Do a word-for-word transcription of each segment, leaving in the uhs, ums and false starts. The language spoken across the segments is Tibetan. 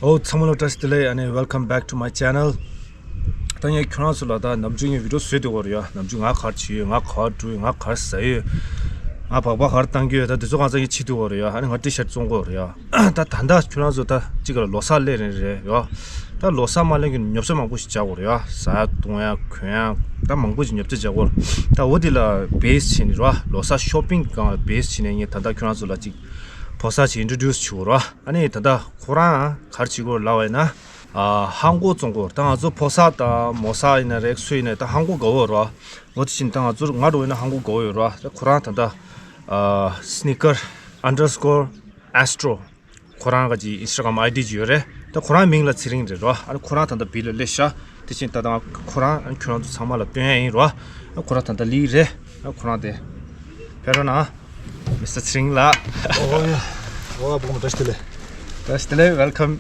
ཨོ་ཚང་མ་ལ་བཀྲ་ཤིས་བདེ་ལེགས། ཨ་ནི་welcome back to my channel། ད་ངས་ཁྱོད་རང་ཚོ་ལ་ད་ནམ་རྒྱུན་ངས་བི་ཌིའོ་བཟོས་བསྡད་ཡོད་རེད་ཡ། ནམ་རྒྱུན་ང་ག་རེ་བྱེད་ཡོད། ང་ག་པར་འགྲོ་ཡོད། ང་ག་རེ་ཟ་ཡོད། ང་སྦག་སྦག་ག་རེ་བཏང་གི་ཡོད། ད་དེ་ཚོ་གང་ཚང་ངས་བྱེད་བསྡད་ཡོད་རེད་ཡ། ཨ་ནི་ང་ཊི་ཤར་བཙོང་གི་ཡོད་རེད་ཡ། ད་ད་ལྟ་ཁྱོད་རང་ཚོ་ད་གཅིག་ལ་ལོ་གསར་སླེབས་རན་རེད་ཡ། ད་ལོ་གསར་མ་སླེབས་གོང་ཉོ་ཆ་མང་པོ་ཞིག་རྒྱག་དགོས་རེད་ཡ། ཟ་ཡ་བཏུང་ཡ་གོན་ཡ་ད་མང་པོ་ཞིག་ཉོ་ཆ་རྒྱག་དགོས་རེད། ད་འོ་དེ་ལ་བེ་སི་བྱས་ནས་རེད་བ། ལོ་གསར་ཤོ་པིང་སྒང་ལ་བེ་སི་བྱས་ནས་ངས་ད་ལྟ་ཁྱོད་རང་ཚོ་ལ་གཅིག་ཕོ་གསར་ཞིག་ཨིན་ཊྲོ་ཌིའུ་སི་བྱེད་དགོས་རེད་བ། ཨ་ནི་ད་ལྟ་ཁོ་རང་ག་རེ་བྱེད་དགོས་ལབ་པ་ཡིན་ན། ཨ་ཧང་གོ་བཙོང་གི་ཡོད་རེད། ད་ང་ཚོ་ཕོ་གསར་དང་མོ་གསར་ཡིན་ན་རེད། སུ་ཡིན་ན་ད་ཧང་གོ་དགའ་པོ་ཡོད་རེད་བ། འོ་དེ་བཞིན་ད་ང་ཚོར་ང་འདྲ་པོ་ཡིན་ན་ཧང་གོ་དགའ་པོ་ཡོད་རེད་བ། ད་ཁོ་རང་ད་ལྟ་ཨ་སི་ནི་ཀར་ཨན་ཌར་སི་ཀོར་ཨེ་སི་ཊྲོ། ཁོ་རང་གི་ཨིན་སི་ཊ་གྷ་རམ་ཨའི་ཌི་ཅིག་ཡོད་རེད། ད་ཁོ་རང་མིང་ལ་ཚེ་རིང་རེད་རོ། ཨ་ནི་ཁོ་རང་ད་ལྟ་བི་ལ་སླེབས་ཤག་དེ་བཞིན་ད་ལྟ་ཁོ་རང་ཨ་ནི་ཁྱོད་རང་ཚོ་ཚང་མ་ལ་སྟོན་ཡ་ཡིན་རོ། ཨ་ཁོ་རང་ད་ལྟ་སླེབས་རེད། ཨ་ཁོ་རང་དེ་ཕེབས་རོགས་གནང་། མི་སི་ཊར་ཚེ་རིང་ལགས། ཨོ་ཡ། ཨོ་ཡ། བུ་མོ་བཀྲ་ཤིས་བདེ་ལེགས། བཀྲ་ཤིས་བདེ་ལེགས། welcome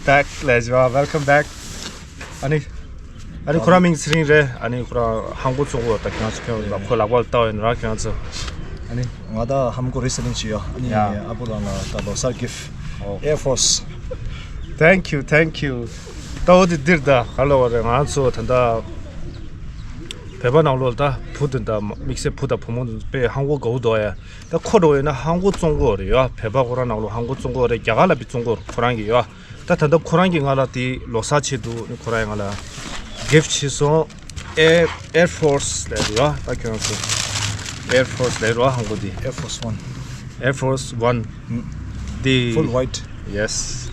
back ལབ་བྱས། welcome back། ཨ་ནི། ཨ་ནི་ཁོ་རང་མིང་ཚེ་རིང་རེད། ཨ་ནི་ཁོ་རང་ཧང་གོ་བཙོང་གི་ཡོད། ད་ཁྱེད་རང་ཚོ་ཁྱེད་རང་ཚོ་ཁོ་ལག་པ་ལ་བལྟས་པ་ཡིན་ན་ར་ཁྱེད་རང་ཚོ། ཨ་ནི། ང་ད་ཧང་གོ་རི་སེ་ལིང་བྱས་ཡོད། ཨ་ནི་ཡ། ཨ་བུ་རང་ལ་ད་ལོ་གསར་གིཕ་ཊི། ཨོ། Air Force། Thank you, thank you། ད་འོ་དེ་འདིར་ད་ག་ལབ་དགོས་རེད། ང་ཚོ་ད་ལྟ་བོད་པ་ནང་ལོགས་ད་བུ་དེ་ད་དམིགས་བསལ་བུ་དང་བུ་མོ་དེ་དཔེ་ཧང་གོ་དགའ་པོ་འདུག་ཡ། ད་ཁོ་འདྲ་པོ་ཡིན་ན་ཧང་གོ་བཙོང་གི་ཡོད་རེད་ཡ། བོད་པ་ཁོ་རང་ནང་ལོགས་ཧང་གོ་བཙོང་གི་ཡོད་རེད། རྒྱ་གར་ལ་བི་བཙོང་གི་ཡོད་རེད། ཁོ་རང་གིས་ཡ། ད་ད་ལྟ་ཁོ་རང་གིས་ང་ལ་དེ་ལོ་གསར་ཆེད་དུ་ནི་ཁོ་རང་ཡིས་ང་ལ་གིཕ་ཊི་བྱས་སོང་། Air Air Force ལབ་རེད་བ། ད་ཁྱོད་རང་ཚོ་Air Force ལབ་རེད་བ། ཧང་གོ་དེ། Air Force One། Air Force One། ཨུམ། དེ། Full white། Yes།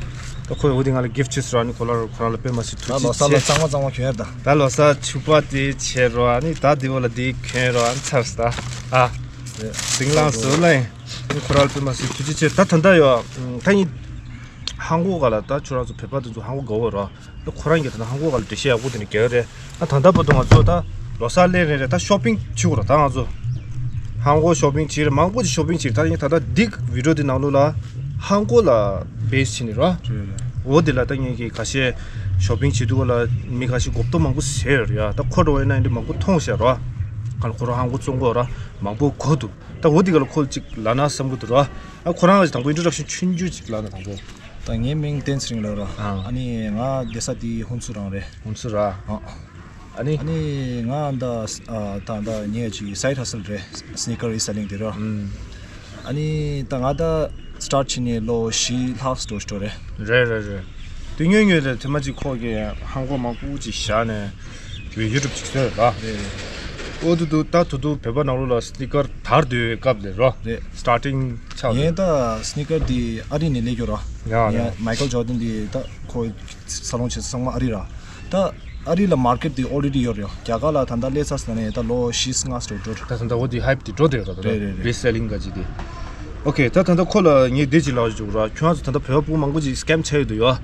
ད་ཁོས་འོ་དེ་ང་ལ་གིཕ་ཊི་བྱས་སོང་། ཨ་ནི་ཁོ་ལ་ཁོ་རང་ལ་དཔེ་མ་སྲིད་ཐུགས་རྗེ་ཆེ། ད་ལོ་གསར་ལ་གཙང་མ་གཙང་མ་གྱོན་ཡ་ད། ད་ལོ་གསར་ཕྱུ་པ་དེ་བྱས་རོ། ཨ་ནི་ད་དེ་འོག་ལ་དེ་གྱོན་རོ། ཨ་ནི་ཚར་སོང་ད། ཨ། རེད། ཟིང་ལངས་སོང་ལ་ཡིན། ཁོ་རང་ལ་དཔེ་མ་སྲིད་ཐུགས་རྗེ་ཆེ། ད་ད་ལྟ་ཡོད། ད་ཡིན། ཧང་གོ་སྒང་ལ་ད་ཁྱོད་རང་ཚོ་བོད་པ་དེ་ཚོ་ཧང་གོ་དགའ་པོ་རེད། ད་ཁོ་རང་གིས་ད་ཧང་གོ་སྒང་ལ་འགྲེལ་བཤད་ཡག་པོ་དེ་འདྲ་རྒྱག་གི་རེད། ད་ད་ལྟ་བར་དུ་ང་ཚོ་ད་ལོ་གསར་སླེབས་རན་རེད། ད་ཤོ་པིང་བྱེད་དགོས་རེད། ད་ང་ཚོ་ཧང་གོ་ཤོ་པིང་བྱེད་རེད། མང་པོ་ཅིག་ཤོ་པིང་བྱེད་རེད། ད་ངས་ད་ལྟ་འདི་བི་ཌིའོ་འདི་ནང་ལོགས་ལ་ཧང་གོ་ལ་བེ་སི་བྱས་ནས་རེད། རེད་རེད། འོ་དེ་ལ་ད་ངས་ཀྱི་ཁ་ཤས་ཤོ་པིང་བྱེད་དུས་སྒང་ལ་མི་ཁ་ཤས་མགོ་སྐོར་མང་པོ་བཟས་ཡོད་རེད་ཡ། ད་ཁོ་འདྲ་པོ་ཡིན་ན་འདི་མང་པོ་མཐོང་ཤག་རེད། ག་ལ་ཁོ་རང་ཧང་གོ་བཙོང་གི་ཡོད་རེད། མང་པོ་གོ་འདུག་ད་འོ་དེ་ག་ལ་ཁོ་ལ་ཅིག་ལབ་ན་བསམ་གྱི་འདུག་ར། ཨ་ཁོ་རང་ལ་དང་པོ་ཨིན་ཊྲོ་ཌག་ཤན་ཆུང་ཆུང་ཅིག་ལབ་ན་དང་པོ། ད་ངའི་མིང་བསྟན་ཚེ་རིང་ལབ་ར། ཨ། ཨ་ནི་ང་བསྡད་ས་དེ་ཧུན་སུར་རང་རེད། ཧུན་སུར་ར། ཨ། ཨ་ནི། ཨ་ནི་ང་ད་ཨ་ད་ད་ངའི་ཅིག་སའིཌ་ཧ་སལ་རེད། སི་ནི་ཀར་རི་སེ་ལིང་དེ་ར། ཨུམ། ཨ་ནི་ད་ང་ད་སི་ཊར་ཊི་བྱས་ནས་ལོ་བཞི་ལྷག་འགྲོ་འགྲོ་རེད། རེད་རེད་རེད། དེ་སྔོན་སྔོན་ལ་ཐེངས་མ་གཅིག་ཁོ་གིས་ཧང་གོ་མང་པོ་ཅིག་བཞག་ནས་དེ་ཡུ་ཊུབ་ཅིག་བཟོས་ར། རེད་རེད། ཨོ་དུ་དུ་ད་དུ་དུ་བོད་པ་ནང་ལོགས་ལ་སི་ནི་ཀར་དར་སྡོད་པའི་སྐབས་ལ་ར། རེད། སི་ཊར་ཊིང་ཆགས་ངས་རེད། ད་སི་ནི་ཀར་དེ་ཨ་རི་ནས་སླེབས་ཡོད་ར། ཡ་ཡ། ངས་མའི་ཀལ་ཇོར་ཌན་དེ་ད་ཁོ་ས་ལོང་བྱེད་ས་ཚང་མ་ཨ་རི་ར། ད་ཨ་རི་ལ་མར་ཀེཊ་དེ་ཨོ་རེ་ཌི་ཡོད་རེད། རྒྱ་གར་ལ་ད་ལྟ་སླེབས་ཚར་ཟེར་ནས་ད་ལོ་བཞི་ལྔ་འགྲོ་འགྲོ་རེད། ད་ད་ལྟ་འོ་དེ་ཧའིབ་དེ་འགྲོ་བསྡད་ཡོད་ར། ད་རེད་རེད་རེད། རི་སེ་ལིང་ག་ཅིག་དེ། ཨོ་ཁེ། ད་ད་ལྟ་ཁོ་ལ་ངས་འདི་ཅིག་ལབ་བཅུག་ར། ཁྱོད་ཚོ་ད་ལྟ་བོད་པ་ཕྲུ་གུ་མང་པོ་ཅིག་སི་ཀེམ་ཆགས་ཡོད་འདུག་ཡ།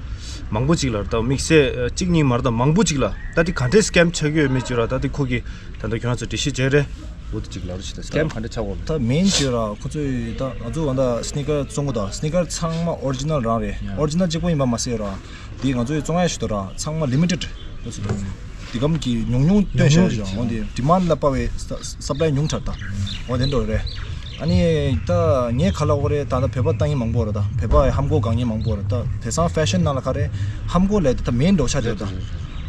མང་པོ་ཅིག་ལ་ད་དམིགས་བསལ་གཅིག་གཉིས་མ་རེད། ད་མང་པོ་ཅིག་ལ་ད་དེ་ག་འདྲས་སི་ཀེམ་ཆགས་ཀྱི་ཡོད་མེད་ཅིག་ར། ད་དེ་ཁོ་གིས་ད་ལྟ་ཁྱོད་ཚོ་འགྲེལ་བཤད་བྱས་རེད། འོ་དེ་ཅིག་ལབ་རོགས་བྱེད། ད་སི་ཀེམ་ག་འདྲས་ཆགས་ཡོད་རེད། ད་མེན་ཅིག་ར། ཁོ་ཚོས་ད་ང་ཚོ་ད་ལྟ་སི་ནི་ཀར་བཙོང་གི་འདུག་སི་ནི་ཀར་ཚང་མ་ཨོ་རི་ཇི་ནལ་རང་རེད། ཡ། ཨོ་རི་ཇི་ནལ་གཅིག་པོ་ཡིན་པ་མ་ཟད་ར། དེ་ང་ཚོས་བཙོང་ཡ་ཞིག་འདུག་ར། ཚང་མ་ལི་མི་ཊེཌ་འོ་ཚོ་འདུག་དེ་གམ་གྱི་ཉུང་ཉུང་སྟོན་བྱས་ཉུང་ཉུང་ཅིག་ཡོད། འོ་དེ་ཌི་མན་ཌ་ལ་དཔག་པའི་ས་སབ་ལའི་ཉུང་དྲགས་ད། འོ་དེ་འདྲ་རེད། ཨ་ནི་ད་ངས་ག་ལབ་དགོས་རེད། ད་ལྟ་བོད་པ་ལྟ་མཁན་མང་པོ་རེད། ད་བོད་པ་ཧམ་གོ་དགའ་མཁན་མང་པོ་རེད། ད་དེང་སང་ཕེ་ཤན་ནང་ལ་ག་རེ་ཧམ་གོ་ལབ་དེ་ད་མེན་འགྲོ་ཆགས་བསྡད་ད།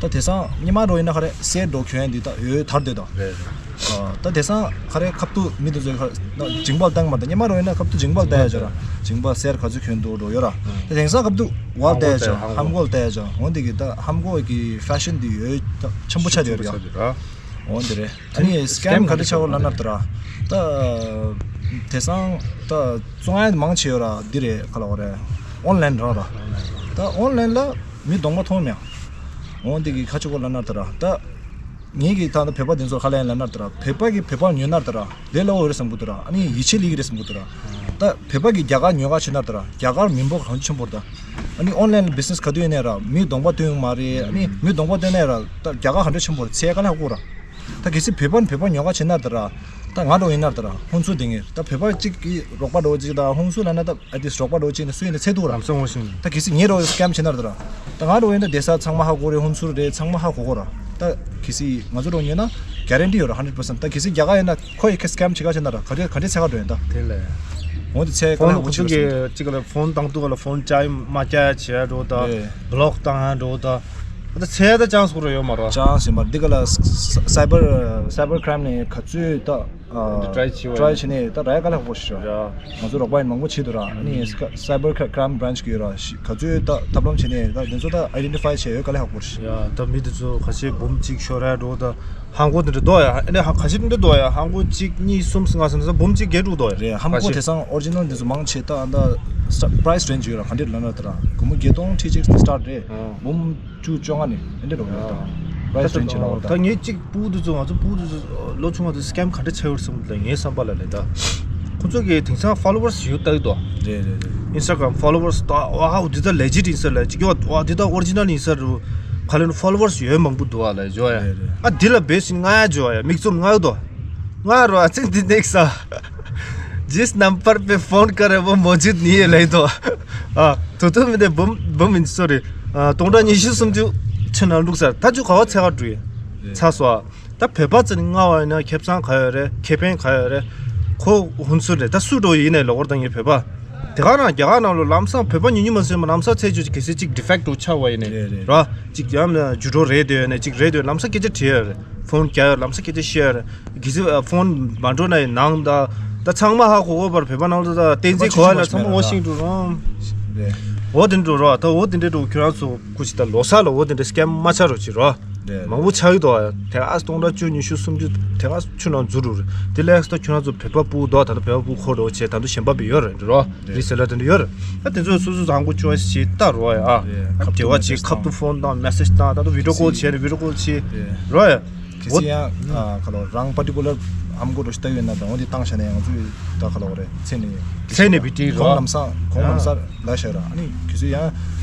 ད་དེང་སང་སྔོན་མ་འདྲ་པོ་ཡིན་ན་ག་རེ་སེར་འགྲོ་གྱོན་ཡ་འདི་ད་འོ་དར་བསྡད་ད། རེད་རེད། ཨ། ད་དེང་སང་ག་རེ་ཁ་ཐུག་མི་དེ་ཚོས་ཁ་ན་མཇིང་པ་ལ་བཏང་མ་ད། སྔོན་མ་འདྲ་པོ་ཡིན་ན་ཁ་ཐུག་མཇིང་པ་ལ་བལྟ་ཡ་ཅིག་ར། མཇིང་པ་སེར་ག་ཚོད་གྱོན་འདུག་འདྲ་པོ་ཡོད་ར། ཨ། ད་དེང་སང་ཁ་ཐུག་བལ་བལྟ་ཡ་ཅིག་ར། ཧམ་གོ་ལ་བལྟ་ཡ་ཅིག་ར། འོ་འདི་གི་ད་ཧམ་གོ་གི་ཕེ་ཤན་འདི་འོ་ད་ཆེན་པོ་ཆགས་བསྡད་ཡོད་ར། འོ་འདི་རེད། ཨ་ནི་སི་ཀེམ་ག་འདྲ་ཆགས་ཡོད་ལབ་ན་ད་ར། ད་དེང་སང་ད་བཙོང་ཡ་མང་ཆེ་ཡོད་ར། འདི་རེད། ག་ལབ་དགོས་རེད། ཨོན་ལན་རང་ར། ད་ཨོན་ལན་ལ་མི་གདོང་པ་མཐོང་མེད། འོ་འདི་གི་ག་ཆགས་ཡོད་ལབ་ན་ད་ར། ད་ངེད་ཀྱིས་ད་ལྟ་བོད་པ་དེ་ཚོར་ག་ལབ་ཡིན་ལབ་ན་ད་ར། བོད་པ་གིས་བོད་པ་ལ་ཉོས་ན་ད་ར་ལས་སླ་པོ་རེད་བསམ་གྱི་འདུག་ད་ར། ཨ་ནི་ཡིད་ཆེས་སླེབས་ཀྱི་རེད་བསམ་གྱི་འདུག་ད་ར། ད་བོད་པ་གིས་རྒྱ་གར་ཉོ་ག་ཕྱིན་ན་ད་ར་རྒྱ་གར་མི་འབོར་གང་ཆེན་པོ་རེད་ད། ཨ་ནི་ཨོན་ལན་ལ་བི་ཛི་ནེ་སི་ག་དུས་ཡིན་ན་ར་མི་གདོང་པ་སྟོན་ཡོང་མ་རེད། ཨ་ནི་མི་གདོང་པ་སྟོན་ན་ཡང་ར་ད་རྒྱ་གར་ག་འདྲ་ཆེན་པོ་རེད། ཚད་དཀའ་ལས་ཁག་པོ་ར། ད་གལ་སྲིད་བོད་པ་ནས་བོད་པ་ཉོ་ག་ཕྱིན་ན་ད་ར། ད་ང་འདྲ་པོ་ཡིན་ན་ད་ར་ཧུན་སུར་བསྡད་ངེས་རེད། ད་བོད་པ་གཅིག་གི་རོགས་པ་འདྲ་པོ་གཅིག་ད་ཧུན་སུར་ལབ་ན་ད། ཨ་དེ་རོགས་པ་འདྲ་པོ་བྱས་ནས་སུ་ཡིན་ན་ཚད་ཐུག་ར། ལམ་སང་ངོ་ཤེས། ད་གལ་སྲིད་ངའི་རོགས་སི་ཀེམ་བྱས་ན་ད་ར། ད་ང་རོགས་ཡིན་ན་བསྡད་ས་ཚང་མ་ཧ་གོ་རེད། ཧུན་སུར་རེད། ཚང་མ་ཧ་གོ་གོ་ར། ད་གལ་སྲིད་ང་ཚོ་རོགས་ཉོས་ན་གྷ་རན་ཊི་ཡོད་ར། ཧན་ཌེཌ་པར་སེན་ཊི། ད་གལ་སྲིད་རྒྱ་གར་ཡིན་ན་ཁོ་ཡི་ཁ་སི་ཀེམ་བྱེད་ག་བྱས་ན་ར་ག་འདྲ་ག་འདྲ་ཚད་ག་འགྲོ་ཡིན་ད། དེ་ལས། འོ་དེ་ཚད་ཀ་ལ་ཧོ་ཆི་ལ་སོང་། ཕོན་གཅིག་ལ་ཕོན་བཏང་དུས་ལ་ཕོན་ཅག་མ་ཅག་བྱས་འགྲོ་ད། རེད། བི་ལོག་བཏང་འགྲོ་ད། ད་ཚད་ད་ཅང་སོགས་ར་ཡོད་མ་རེད། ཅང་སོགས་མ་རེད། འདི་ག་ལ་སའི་བར་སའི་བར་ཁ་རའིམ་ནས་ག་ཚོད་ད། འདི་ཊ་རའི་བྱས་པ་ཊ་རའི་ཡིན། བྱས་ནས་ད་ར་ཡ་ག་ལ་ཧོ་ཤི་ར། ཡ། ང་ཚོ་རོགས་པ་ཡིན་མང་པོ་བྱེད་འདུག་ར། ཨ་ནི་སའི་བར་ཁ་རའིམ་བྷ་རན་ཆི་གི་ཡོད་ར། ག་ཚོད་ད་ཐབས་ལམ་བྱས་ནས་ད་འདི་ཚོ་ད་ཨའི་ཌེན་ཊི་ཕའི་བྱས་ཡོད་ག་ལ་ཧོ་ཤི། ཡ། ད་མི་འདི་ཚོ་ཁ་ཤས་འབུམ་གཅིག་ཤོར་ར་འགྲོ་ད། ཧང་གོ་དེ་འདྲ་འདུག་ཡ། ཨ་ནི་ཧ་ག་ཤི་དེ་འདྲ་འདུག་ཡ། ཧང་གོ་གཅིག་གཉིས་གསུམ་ལྔ་ཟེར་ན་ས་འབུམ་གཅིག་བརྒྱད་དྲུག་འདུག་ཡ། རེད། ཧང་གོ་ཁ་ཤི། དེང་སང་ཨོ་རི་ཇི་ནལ་འདི་ཚོ་མང་ཆེ་ད་ཨ་ད་པ་རའི་སི་རེན་ཇི་ཡོད་ར། ག་འདྲ་ལབ་ན་ད་ར་སྒོར་མོ་བརྒྱད་སྟོང་ཁྲི་གཅིག་སི་ཊར་ཊི་རེད། ཨོ། འབུམ་བཅུ་བཅོ་ལྔ་ནས་ཨ་འདྲ་འགྲོ་གི་རེད་ད། པ་རའི་སི་རེན་ཇི་ལ་བ་ད། ད་ངའི་གཅིག་སྤུ་གུ་དེ་ཚོ་ང་ཚོ་སྤུ་གུ་དེ་ཚོ་ལོ་ཆུང་བ་དེ་སི་ཀེམ་ག་འདྲ་ཆགས་ཡོད་རེད་བསམ་གི་འདུག་ངའི་བསམ་པ་ལ་ལས་ད། ཁོ་ཚོ་གི་དེང་སང་ཕོ་ལོ་ཝར་སི་ཡོད་ལྟ་གི་འདུག་རེད་རེད་རེད། ཨིན་སི་ཊ་གྷ་རམ་ཕོ་ལོ་ཝར་སི་ད་ཝའོ་འདི་ད་ལེ་ཇིཊ་ཨིན་ས་ལ་ཅིག་ཡོད། ཝའོ་འདི་ད་ཨོ་རི་ཇི་ནལ་ཨིན་ས་རུ་ག་ལ་ནི་ཕོ་ལོ་ཝར་སི་ཡོད་མང་པོ་འདུག་ཨ་ལ་ཇོ་ཡ། རེད་རེད། ཨ་འདི་ལ་བེ་སི་ང་ཡ་ཇོ་ཡ་མིག་བཙུམ་ང་གི་འདུག་ང་རོ་ཨ་ཚིག་འདི་ནེག་ས། जिस नंबर पे फोन करे वो मौजूद नहीं है ལབ་འདུག་ཨ་དོ་དོ་མི་དེ་འབུམ་འབུམ་མིན་སོ་རི། ཨ་སྟོང་ཕྲག་ཉི་ཤུ་སུམ་ཅུ་ཕྱི་ནང་བླུགས་ཚར། ད་ཅུ་ག་བ་ཚད་ག་འགྲོ་ཡི། རེད། ཚ་སོ་ཨ། ད་བོད་པ་ཚོ་ནི་སྔ་བ་ཡིན་ན་ཁེ་བཟང་ག་ཡོད་རེད། ཁེ་ཕན་ག་ཡོད་རེད། ཁོ་ཧུན་སུར་རེད། ད་སུ་འགྲོ་ཡིན་ནས་ལོ་གོར་དང་ངའི་བོད་པ། དེ་ག་རང་རྒྱ་གར་ནང་ལོ་ལམ་སང་བོད་པ་ཉུང་ཉུང་མ་ཟེར་མ་ལམ་སང་ཚད་ཆོད་ཀྱི་གལ་སྲིད་ཅིག་ཌི་ཕེག་ཊོ་ཆགས་པ་ཡིན་ནས་རེད་རེད། ར་ཅིག་ཡང་ན་ཇུ་ཊོ་རེད་དེ་ཡོད་ནས་ཅིག་རེད་དེ་ལམ་སང་སྐད་ཆ་དྲིས་ཡོད་རེད། ཕོན་རྒྱག་ཡོད་ལམ་སང་སྐད་ཆ་བཤད་ཡོད་རེད། གལ་སྲིད་ཕོན་མ་འགྲོ་ན་ཡིན་ནང་ད་ད་ཚང་མ་ཧ་གོ་གོ་བར་བོད་པ་ནང་ལ་ད་བསྟན་འཛིན་གོ་བ་ལ་ཚང་མ་ཨོ་ཤིང་འགྲོ་རོང་། རེད། འོ་དེ་འགྲོ་རོགས། ད་འོ་དེ་འདྲས་འགྲོ་ཁྱོད་རང་ཚོ་སྐུ་ཞིག་ད་ལོ་གསར་ལ་འོ་དེ་འདྲས་སི་ཀེམ་མ་ཆགས་རོགས་བྱེད་རོགས། རེད། མང་པོ་ཆགས་ཀྱི་འདུག་ཨ། དེ་ཨ་སྟོང་ཕྲག་བཅུ་ཉི་ཤུ་སུམ་ཅུ་དེ་ག་ཆུ་ནང་འཛུལ་རུ་རེད། དེ་ལས་ད་ཁྱོད་རང་ཚོ་བོད་པ་སྤུ་གུ་འདུག་ད་ལྟ་བོད་པ་སྤུ་གུ་ཁོ་རོགས་བྱས་ད་ལྟ་གཞན་པ་བི་ཡོད་རེད་རོགས། རེད། རི་སེ་ལ་དེ་འདྲ་ཡོད་རེད། ད་དེ་ཚོ་སོ་སོ་ཚང་སྒོ་ཆུ་བ་ཞེས་ལྟ་རོགས་ཨ། རེད། ཁ་བྲེལ་བ་བྱེད་ཁབ་ཏུ་ཕོན་བཏང་མེ་སེ་ཇི་བཏང་ད་ལྟ་བི་ཌི་ཡོ་ཀོལ་བྱས་ནས་བི་ཌི་ཡོ་ཀོལ་བྱེད་རོགས་ཨ། གལ་སྲིད་ཡང་ཨ་ཁ་ལོ་རང་པར་ཊི་ཀུ་ལར་ཧམ་གོ་རོ་ཤི་ལྟ་ཡོད་ན་ད་འོ་དེ་བཏང་བྱས་ན་ཡང་ང་ཚོས་ད་ཁ་ལོ་རེད་ཚེ་ནས་ཚེ་ནས་བི་ཏི་ཁོང་རོ། ལམ་སང་ཁོང་ཡང་ལམ་སང་ལ་ཤར་ར། ཨ་ནི་གལ་སྲིད་ཡང་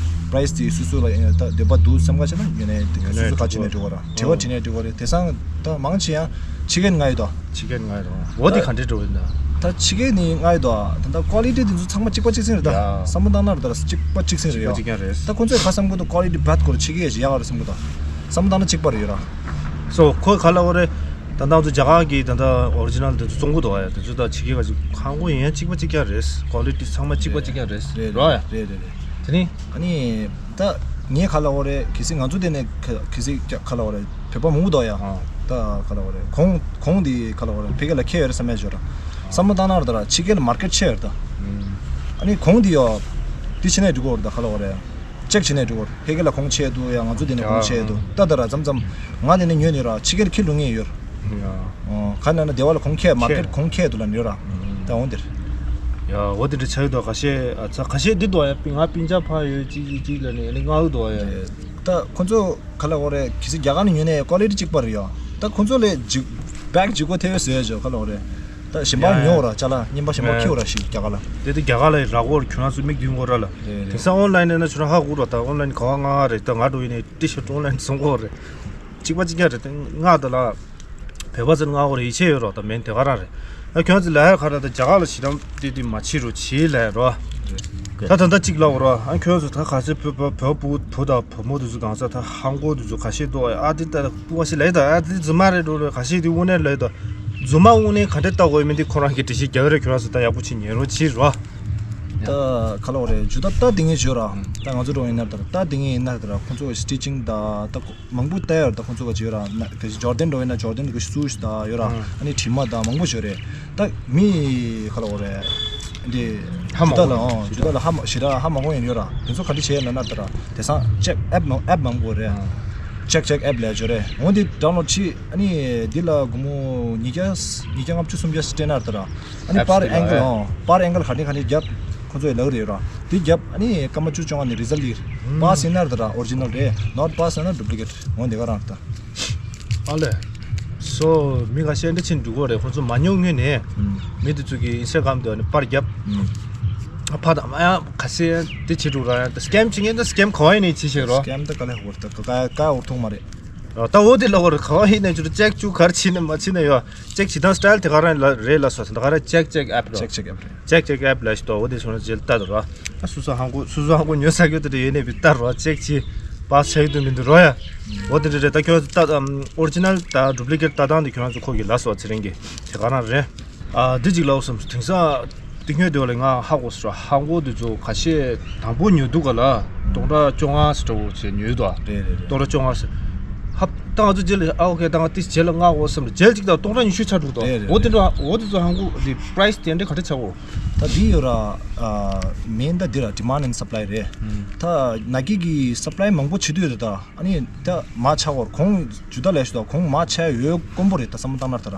པ་རའི་སི་དེ་སུ་སུ་ལ་ཡང་ད་འདོད་པ་འདུག་བསམ་ག་བྱས་ན་ཡོད་ནས་དེ་ག་སུ་སུ་ག་བྱས་ནས་འགྲོ་ག་ར་དྲི་བ་དྲི་ནས་འགྲོ་ག་རེད། དེ་སང་ད་མང་ཆེ་ཡང་ཕྱི་རྒྱལ་ང་ཡོད་དོ། ཕྱི་རྒྱལ་ང་ཡོད་དོ། འོ་དེ་ག་འདྲས་འགྲོ་ཡིན་ད། ད་ཕྱི་རྒྱལ་ནི་ང་ཡོད་དོ། ད་ད་ཀོ་ལི་ཊི་དེ་ཚོ་ཚང་མ་གཅིག་པ་གཅིག་སེང་རེད་ད། ཡ། བསམ་བློ་བཏང་ན་རེད་ད་གཅིག་པ་གཅིག་སེང་རེད་ཡ། གཅིག་པ་གཅིག་རྐྱང་རེད། ད་ཁོང་ཚོས་ག་བསམ་གི་འདུག་ཀོ་ལི་ཊི་བད་གོ་ར་ཕྱི་རྒྱལ་ཞིག་ཡག་ག་རེད་བསམ་གི་འདུག་བསམ་བློ་བཏང་ན་གཅིག་པ་རེད་ཡོད་ར། སོ་ཁོ་ག་ལ་འོ་རེད། ད་ལྟ་ང་ཚོ་རྒྱ་གར་གྱི་ད་ལྟ་ཨོ་རི་ཇི་ནལ་དེ་ཚོ་བཙོང་གི་འདུག་ཨ། དེ་ཚོ་ད་ཕྱི་རྒྱལ་ག་ཚོད་ཧང་གོ་ཡིན་ཡང་གཅིག་པ་གཅིག་རྐྱང་རེད། ཀོ་ལི་ཊི་ཚང་མ་གཅིག་པ་གཅིག་རྐྱང་རེད། རེད་རོ་ཡ། རེད་རེད་རེད། དེ་ནི། ཨ་ནི། ད་ངས་ག་ལ་འོ་རེད་གལ་སྲིད་ང་ཚོ་དེ་ནས་ག་གལ་སྲིད་ཀྱ་ག་ལ་འོ་རེད་བོད་པ་མང་པོ་འདུག་ཡ། ཨ། ད་ག་ལ་འོ་རེད་གོང་གོང་དེ་ག་ལ་འོ་རེད་ཕ་གི་ལ་ཁེལ་ཡོད་རེད་བསམ་ཡ་ཅིག་ཡོད་ར། བསམ་བློ་བཏང་ན་ར་ད་ར་ཕྱི་རྒྱལ་ལ་མར་ཀེཊ་ཆེ་ཡོད་རེད་ད། ཨ་ནི་གོང་དེ་ཡོ། དེ་བྱས་ནས་འགྲིག་གོ་རེད་ད་ག་ལ་འོ་རེད། ཅེག་བྱས་ནས་འགྲོ་དགོས་རེད། ཕ་གི་ལ་གོང་ཆེ་འདུག་ཡ་ང་ཚོ་འདི་ནས་གོང་ཆེ་འདུག་ད་ད་ར་མཚམས་མཚམས་ང་འདི་ནས་ཉོས་ནས་ར་ཕྱི་རྒྱལ་ཁྱེར་འགྲོ་མཁན་ཡོད་ར། ཡ། ཨོ་ག་ན་ན་སྡེ་བ་ལ་གོང་ཁེ་མར་ཁེ་ཊི་གོང་ཁེ་འདུག་ལ་ཉོས་ར། ད་འོང་འདིར། ཡ་འོ་དེ་འདྲ་ཆགས་ཡོད་དོ། ཁ་ཤས་ཨ་ཚ་ཁ་ཤས་འདི་དོ་ཡ་ང་སྤུན་ཀྱག་ཕ་ཡོད་ཅིག་ཅིག་ཅིག་ལ་ནི་ཨ་ནི་ང་འུ་དོ་ཡ། ད་ཁོ་ཚོ་ག་ལ་འོ་རེད་གལ་སྲིད་རྒྱ་གར་ནས་ཉོས་ནས་ཀོ་ལི་ཊི་གཅིག་པ་རེད་ཡ། ད་ཁོ་ཚོ་ལས་འཇིག་བེག་འཇིག་གོ་ཐེ་བའི་ཟེར་ཡ་ཅོ་ག་ལ་འོ་རེད། ད་གཞན་པ་ཉོ་ར་ཅ་ལག་རྙིང་པ་གཞན་པ་ཁྱེར་ར་ཞིག་རྒྱ་གར་ལ། དེ་དེ་རྒྱ་གར་ལ་རག་གོ་ར་ཁྱོད་རང་ཚོ་མིག་མདུན་གོ་ར་ལ། རེད་རེད། དེང་སང་ཨོན་ལན་ནས་ན་ཁྱོད་རང་ཧ་གོ་ར་ད་ཨོན་ལན་ག་བ་ང་ང་རེད་ད་ང་འགྲོ་ཡིན་ནས་ཏི་ཤ་ཏོང་ལན་བཟུང་གོ་རེད། གཅིག་པ་གཅིག་རྐྱང་རེད་དེ་ང་ད་ལ། བོད་པ་ཚོ་ང་གོ་རེད་ཡིད་ཆེས་ཡོད་རོགས་ད་མེན་དེ་ག་རང་རེད། ཨ་ཁྱོད་ཚོ་ལ་ཧ་ག་ར་ད་རྒྱ་གར་ལ་ཞི་རམ་དེ་དེ་མ་བྱེད་རོགས་བྱེད་ལ་རོ། ད་ད་ད་གཅིག་ལབ་རོགས་ཨ་ཁྱོད་ཚོ་ད་ག་ཚོད་བོད་བོད་བོད་བུ་བུ་དང་བུ་མོ་དེ་ཚོ་གང་ས་ད་ཧང་གོ་དེ་ཚོ་ག་ཤེད་དོ་ཨ་དེ་ད་སྤུ་བ་ཞིག་ལ་ད་ཨ་དེ་རྫུན་མ་རེད་འགྲོ་རེད་ག་ཤེད་དེ་དངོས་གནས་ལ་ད་རྫུན་མ་དངོས་གནས་ག་འདྲས་ལྟ་དགོས་མིན་དེ་ཁོ་རང་གི་འགྲེལ་བཤད་རྒྱག་རེད་ཁྱོད་རང་ཚོ་ད་ཡག་པོ་བྱེད་ཉན་རོགས་བྱེད་རོགས། ད་ག་ལ་བ་རེད་ཇུ་ད་ལྟ་དེ་ངས་བརྗོད་ར་ད་ང་ཚོ་འགྲོ་ཡིན་ན་ད་ལྟ་དེ་ངས་ཡིན་ན་ད་ཁོང་ཚོ་སི་ཊི་ཅིང་ད་ད་མང་པོ་ལྟ་ཡོད་ར་ད་ཁོང་ཚོ་ག་ཅིག་ཡོད་ར་ན་ག་ཅིག་ཇོར་ཌན་འགྲོ་ཡིན་ན་ཇོར་ཌན་གི་སུ་ཤུ་ད་ཡོད་ར་ཨ་ནི་དྲི་མ་ད་མང་པོ་ཞིག་ཡོད་རེད་ད་མི་ག་ལ་བ་རེད་འདི་ཧ་མ་ཇུ་ད་ལ་གོ་ཨང་ཇུ་ད་ལ་ཧ་མ་ཞེ་དྲག་ཧ་མ་གོ་ཡིན་ཡོད་ར་དེ་ཚོ་ག་འདྲ་བྱས་ཡོད་ན་ན་ད་ར་དེ་སང་ཅེག་ཨེབ་མང་ཨེབ་མང་པོ་རེད་ཅེག་ཅེག་ཨེབ་ལས་ཇོ་རེད་འོང་འདི་ཌའུན་ལོཌ་བྱེད་ཨ་ནི་འདི་ལ་སྒོར་མོ་ཉིས་བརྒྱ་ཉིས་བརྒྱ་ལྔ་བཅུ་སུམ་བརྒྱ་སྤྲད་ན་ད་ར། ཨ་ནི་པར་ཨེང་གལ་ཨང་པར་ཨེང་གལ་ག་ནས་ག་ནས་བརྒྱབ་ཁོ་ཚོས་ལབ་རེད་ར། དེ་བརྒྱབ་ཨ་ནི་སྐར་མ་བཅུ་བཅོ་ལྔ་ནས་རི་ཛལ་ལྟ་ཡིན། པ་སི་ཡིན་ན་རེད་ད་ར་ཨོ་རི་ཇི་ནལ་རེད། ནོཊ་པ་སི་ཡིན་ན་ཌུབ་ལི་ཀེཊ་འོ་དེ་ག་རང་རེད་ད། ཨ་ལས། སོ་མི་ཁ་ཤས་འདྲ་ཕྱིན་འགྲོ་གི་རེད་ཁོ་ཚོ་མ་ཉོ་སྔོན་ནས། མི་དེ་ཚོ་གི་ཨིན་སི་ཊ་གྷ་རམ་དེ་ནས་པར་བརྒྱབ། ཨ་ཕ་དང་མ་ཡང་ཁ་ཤས་དེ་བྱེད་འགྲོ་ར་ཡང་ད་སི་ཀེམ་བྱེད་མཁན་ད་སི་ཀེམ་ག་བ་ཡིན་ནས་བྱེད་ཤེས་རོ། སི་ཀེམ་ད་ག་ལས་འོར་ད་ག་ག་ག་འོར་ཐུག་མ་རེད། ད་འོ་དེ་ལ་འོར་ག་བ་ཡིན་ནས་ཅུ་ཅེག་ཅུ་གར་ཕྱིན་ནས་མ་ཕྱིན་ནས་ཡོད། ཅེག་བྱེད་སྟངས་སི་ཊལ་དེ་ག་རང་ལ་རེད་ལ་སོ་ད་ག་རང་ཅེག་ཅེག་ཨེབ་རོ། ཅེག་ཅེག་ཨེབ་རེད། ཅེག་ཅེག་ཨེབ་ལ་ཞིག་ཏོ་འོ་དེ་སོང་ན་ཇེལ་ལྟ་དུ་རོ། ཨ་སུ་སུ་ཧང་གོ་སུ་སུ་ཧང་གོ་ཉོ་ས་གོ་དེ་འདྲ་ཡོད་ནས་བི་ལྟ་རོ་ཅེག་བྱེད་པ་ཆགས་ཡོད་དུ་མི་འདུག་རོ་ཡ། འོ་དེ་འདྲ་རེད་ད་ཁྱོད་ཚོ་ལྟ་ཨོ་རི་ཇི་ནལ་དང་ཌུབ་ལི་ཀེཊ་ལྟ་སྟངས་དེ་ཁྱོད་རང་ཚོ་ཁོ་གི་ལ་སོ་ཚེ་རིང་གི་དེ་ག་རང་རེད། ཨ་འདི་ཅིག་ལབ་སོང་དེང་སང་ དེ་སྔོན་དེ་བ་ལ་ང་ཧ་གོ་སོང་། ཧང་གོ་དེ་ཚོ་ཁ་ཤས་དང་པོ་ཉོ་དུས་ག་ལ་སྟོང་ཕྲག་བཅོ་ལྔ་ཙམ་འདྲ་བོ་བྱས་ཉོས་དོ། རེད་རེད་རེད། སྟོང་ཕྲག་བཅོ་ལྔ་ཙམ། ཧ། ད་ང་ཚོ་རྗེས་ལ་ཨ་ཨོ་ཁེ། ད་ང་ཏིས་རྗེས་ལ་ང་འོ་བསམ་ལ་རྗེས་ལ་ཅིག་ད་སྟོང་ཕྲག་ཉི་ཤུ་ཆགས་འགྲོ་དོ། རེད་རེད་འོ་དེ་འདྲ་འོ་དེ་ཚོ་ཧང་གོ་དེ་པ་རའི་སི་དེ་འདྲ་ག་འདྲ་ཆགས་འོ། ད་འདི་ཡོད་ར། ཨ། མེན་ད་འདི་ར། demand and supply རེད། ད་ནཱ་ཀི་གི་སབ་ལའི་མང་པོ་བྱེད་དུས་རེད་ད། ཨ་ནི་ད་མ་ཆག་བར་གོང་ཇུ་ད་ལས་ཞུ་ད་གོང་མ་ཆག་ཡོད་དཀོན་པོ་རེད་ད་བསམ་བློ་བཏང་ན་ད་ར།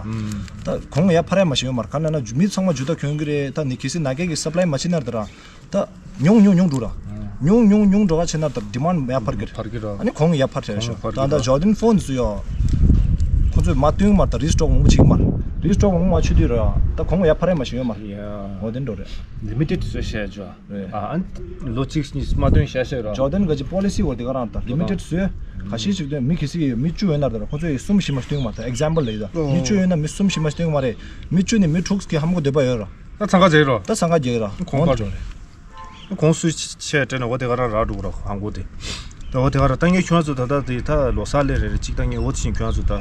ད་གོང་ཡར་འཕར་ཡ་མ་ཤེས་ཡོད་མ་རེད། ག་ན་ན་མི་ཚང་མ་ཇུ་ད་གྱོན་གི་རེད། ད་ནི་གལ་སྲིད་ནཱ་ཀི་གི་སབ་ལའི་མ་བྱེད་ན་ད་ར། ད་ཉུང་ཉུང་ཉུང་འགྲོ་ར། ཉུང་ཉུང་ཉུང་འགྲོ་ག་བྱེད་ན་ད་ཌི་མན་ཌི་ཡར་འཕར་གི་རེད། འཕར་གི་ར། ཨ་ནི་གོང་ཡར་འཕར་བྱས་ཤག་གོང་འཕར་ད་གི་ད་ར། ཇོར་ཌན་ཕོན་ཚོ་ཡོ། ཁོ་ཚོས་མ་བཏོན་མ་རེད། ད་རི་སི་ཊོག་མང་པོ་བྱེད་ཀྱི་མ་རེད། རི་སི་ཊོག་མང་པོ་མ་བྱེད་དུས་ར། ད་གོང་ཡར་འཕར་ཡ་མ་ཤེས་ཡོད་མ་རེད། ཡ། འོ་དེ་འགྲོ་རེད། ལི་མི་ཊེཌ་བཟོས་བཤད་ཅོ། རེད། ཨ་ཨ་ལོ་གཅིག་གཉིས་མ་བཏོན་བཤད་བཤད་ར། ཇོར་ཌན་ག་ཅི་པོ་ལི་སི་འོ་དེ་ག་རང་ད་ལི་མི་ཊེཌ་བཟོས། ཁ་ཤས་ཅིག་བཏོན། མི་གལ་སྲིད་མི་བཅུ་ཡོད་ན་ད་ར། ཁོ་ཚོས་གསུམ་བཞི་མ་བཏོན་མ་རེད། ད་ཨེག་ཛམ་པལ་ལ་ཡོད་ད། ཨོ། མི་བཅུ་ཡོད་ན་མི་གསུམ་བཞི་མ་བཏོན་མ་རེད། མི་བཅུ་ནི་མི་དྲུག་གི་ཧམ་གོ་འདོད་པ་ཡོད་ར། ད་འཚང་ཁ་རྒྱག་ར། ད་འཚང་ཁ་རྒྱག་ར། ཁོང་འོ་པར་འགྲོ་རེད། ཁོང་སུས་ཆེ་སྤྲད་ན་འོ་དེ་ག་རང་རག་འགྲོ་ར་ཧང་གོ་དེ། ད་འོ་དེ་ག་རང་ད་ངས་ཁྱོད་ཚོ་ད་ལྟ་དེ་ད་ལོ་གསར་ལས་རེ་རེ་གཅིག་ད་ངས་འོ་དེ་བཞིན་ཁྱོད་ཚོ་ད་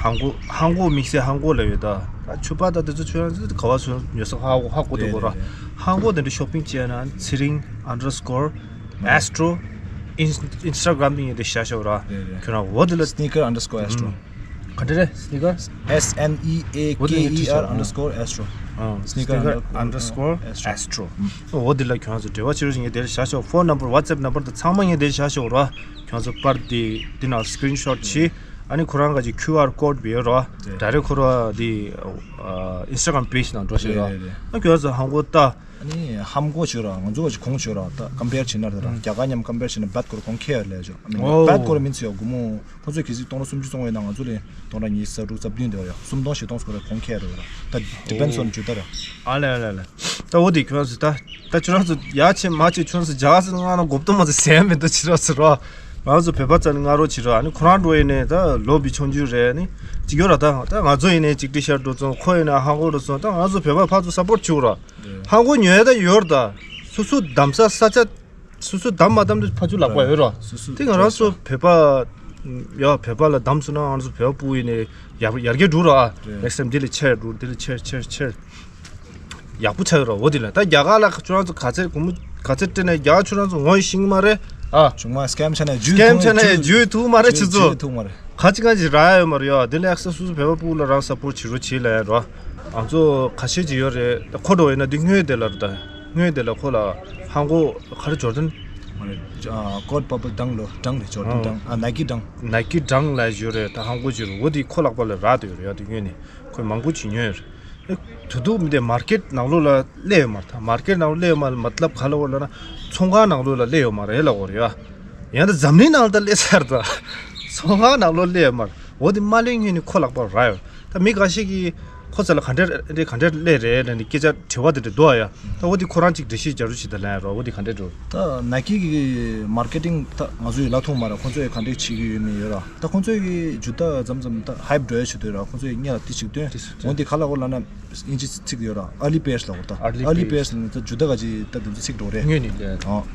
ཧང་གོ་ཧང་གོ་དམིགས་བསལ་ཧང་གོ་ལ་ཡོད་ད། ད་ཕྱུ་པ་ད་དེ་ཚོ་ཁྱོད་ཚོ་ག་བ་ཚོ་ཉོ་ས་ཧ་གོ་ཧ་གོ་དེ་གོ་ར། རེད་རེད་རེད། ཧང་གོ་དེ་འདྲ་ཤོ་པིང་བྱས་ན་ཚེ་རིང་underscore Astro Instagram དེ་ངས་དེ་བཞག་བཞག་ར། རེད་རེད། ཁྱོད་རང་འོ་དེ་ལ་sneaker underscore Astro། ག་འདྲ་རེད། Sneaker? S N E A K E R underscore Astro. Sneaker underscore Astro. འོ་འདི་ལ་ཁྱོད་ཚོ་འབྲེལ་བ་བྱེད་རོགས་ཞེས་ངས་དེར་བཞག་ཤོག་ཕོན་ནམ་བར་ཝ་ཊི་སེབ་ནམ་བར་དང་ཚང་མ་ངས་དེར་བཞག་ཤོག་ར། ཁྱོད་ཚོ་པར་དེ་འདི་ནང་སི་ཀི་རིན་ཤོཊ་བྱེད། ཨ་ནི་ཁོ་རང་ག་ཅིག་ཁྱུ་ཨར་ཀོཌ་བེ་ར། ཌའི་རེག་ཁོ་ར་དེ་ཨིན་སི་ཊ་གྷ་རམ་པེཇ་ནང་འགྲོ་ཤེས་ར། ཨ་ཁྱོད་ཚོ་ཧང་གོ་ལྟ། ཨ་ནི་ཧམ་གོ་བྱོས་ར། ང་ཚོ་ག་ཅིག་གོང་བྱོས་ར། ད་ཀམ་པེར་བྱེད་ན་ར། རྒྱ་གར་མཉམ་ཀམ་པེར་བྱེད་ན་རྦད་སྐོར་གོང་ཁེ་ཡར་ལས་ཆོག་ཨ་མི་རྦད་སྐོར་མིན་ཚེ་ཡོ་སྒོར་མོ། ཁོ་ཚོས་གལ་སྲིད་སྟོང་ཕྲག་སུམ་ཅུ་བཙོང་བ་ཡིན་ན་ང་ཚོ་ལས་སྟོང་ཕྲག་ཉི་ཤུ་རྩ་དྲུག་རྩ་བདུན་དེ་བ་ཡ་སུམ་སྟོང་བཞི་སྟོང་སྐོར་གོང་ཁེ་ཡར་ར། ད་ཌི་པེན་སི་ཨོན་ཇུ་ད་ར། ཨ་ལེ་ཨ་ལེ་ཨ་ལེ། ད་འོ་དེ་ཁྱོད་ཚོ་ད་ད་ཁྱོད་རང་ཚོ་ཡ་ཆེ་མ་ཆེ་ཁྱོད་ཚོ་རྒྱ་ཚོ་ང་ན་གོ་བཏུ་མ་ཚོ་ཟེར་མི་འདུག་ཕྱི་ར་ཚོ་ར། ང་ཚོ་བོད་པ་ཚོ་ནི་ང་རོ་ཕྱི་ར་ཨ་ནི་ཁོ་རང་འགྲོ་ཡིན་ནས་ད་ལོ་བི་ཆུང་ཆུང་རེད་ནི་ཅིག་ཡོད་ར། ད་ད་ང་ཚོ་ཡིན་ནས་ཅིག་ཊི་ཤར་འགྲོ་ཚོང་ཁོ་ཡིན་ན་ཧང་གོ་འགྲོ་ཚོང་ད་ང་ཚོ་བོད་པ་ཕར་ཚོ་སབ་པོར་ཊི་བྱུང་ར། ཧང་གོ་ཉོས་ད་ཡོད་ར། ད་སོ་སོ་གདམ་ས་ས་ཆ། སོ་སོ་གདམ་མ་གདམ་དུ་ཕ་ཚུ་ལག་པ་ཡོད་ར། སོ་སོ་དེ་ང་རང་ཚོ་བོད་པ། ཡ་བོད་པ་ལ་གདམ་སོང་ན་ང་ཚོ་བོད་པ་སྤུ་ཡིན་ནས་ཡར་ཡར་རྒྱས་འགྲོ་ར། རེད། ནེགསི་ཊའིམ་འདི་ལས་ཆེར་འགྲོ་འདི་ལས་ཆེར་ཆེར་ཆེར། ཡག་པོ་ཆགས་ཡོད་ར། འོ་དེ་ལ་ད་རྒྱ་གར་ལ་ཁྱོད་རང་ཚོ་ག་ཚད་གོང་མོ་ག་ཚད་སྤྲད་ནས་རྒྱ་གར་ཁྱོད་རང་ཚོ་ངོ་ཤེས་ཀྱི་མ་རེད་ཨ། ཆུང་མ་སི་ཀེམ་ཆ་ནས་ཇུས་སི་ཀེམ་ཆ་ནས་ཇུས་ཐུབ་མ་རེད་ཁྱེད་ཚོ། ཇུས་ཐུབ་མ་རེད། ཁ་ཅིག་ཁ་ཅིག་རག་ཡོད་མ་རེད་ཡ། དེ་ལས་ཨ་ཁ་སོ་སོ་བོད་པ་སྤུ་ལ་རང་སབ་པོར་ཊི་བྱེད་རོགས་བྱེད་ལ་ཡ་ར། ང་ཚོ་ཁ་ཤས་ཅིག་ཡོད་རེད། ཁོ་འགྲོ་ཡིན་ན་འདི་སྔོན་དེ་ལ་རེད་ད། སྔོན་དེ་ལ་ཁོ་ལ་ཧང་གོ་ག་རེ་ཇོར་ཌན། མ་རེད། ཨ་ཀོཌ་པར་པལ་ཌང་ལོ་ཌང་རེད། ཇོར་ཌན་ཨ། ཌང་ཨ་ནའི་ཀི་ཌང་། ནའི་ཀི་ཌང་ལ་ཡོད་རེད། ད་ཧང་གོ་ཅིག་རེད། འོ་དེ་ཁོ་ལག་པ་ལ་རག་དེ་ཡོད་རེད་ཡ། དེ་སྔོན་ནས་ཁོས་མང་པོ་ཅིག་ཉོས་ཡོད་རེད། ཨེ། དུ་དུ་མི་དེ་མར་ཀེཊ་ནང་ལོགས་ལ་སླེབས་ཡོད་མ་རེད་ད། མར་ཀེཊ་ནང་ལོགས་སླེབས་ཡོད་མ་རེད་མ་ལབ་ག་ལ་འོ་ལ་ན་ཚོང་ཁང་ནང་ལོགས་ལ་སླེབས་ཡོད་མ་རེད་ལ་འོ་རེད་ཡ། ཡང་ད་འཛམ་གླིང་ནང་ལ་ད་སླེབས་ཚར་ད། ཚོང་ཁང་ནང་ལོགས་སླེབས་ཡོད་མ་རེད། འོ་དེ་མ་སླེབས་སྔོན་ནས་ཁོ་ལག་པ་རག་ཡོད། ད་མི་འགའ་ཞིག་གིས་ཁོ་ཚ་ལ་ག་འདྲ་རེད་ག་འདྲ་སླེབས་རེད་ལ་ནི་སྐད་ཆ་དྲི་བ་དེ་འདྲ་འདུག་ཨ་ཡ། ད་འོ་དེ་ཁོ་རང་ཅིག་འགྲེལ་བཤད་རྒྱག་རོགས་བྱེད་ད་ལན་རོགས། འོ་དེ་ག་འདྲ་འགྲོ། ད་ནའི་ཀི་གི་མར་ཀེ་ཊིང་ད་ང་ཚོ་ཡི་ལ་ཐོག་མ་ར། ཁོ་ཚོ་ཡི་ག་འདྲ་བྱེད་ཀྱི་ཡོད་མེད་ཡོད་ར། ད་ཁོ་ཚོ་གི་ཇུ་ད་ཙམ་ཙམ་ད་ཧའིབ་འགྲོ་ཡ་བྱེད་དུས་ར། ཁོ་ཚོ་ཡི་སྔ་ལ་དེ་ཅིག་སྟོན། འོ་དེ་ག་ལ་འོ་ལ་ན་ཨིན་ཇི་ཚིག་ཡོད་ར། early birds ལ་འོ་ད་early birds ལ་ནི་ད་ཇུ་ད་ག་ཅི་ད་དེ་ཚོ་ཚིག་འགྲོ་རེད། ངོས་ནས་ལས། ཨོ།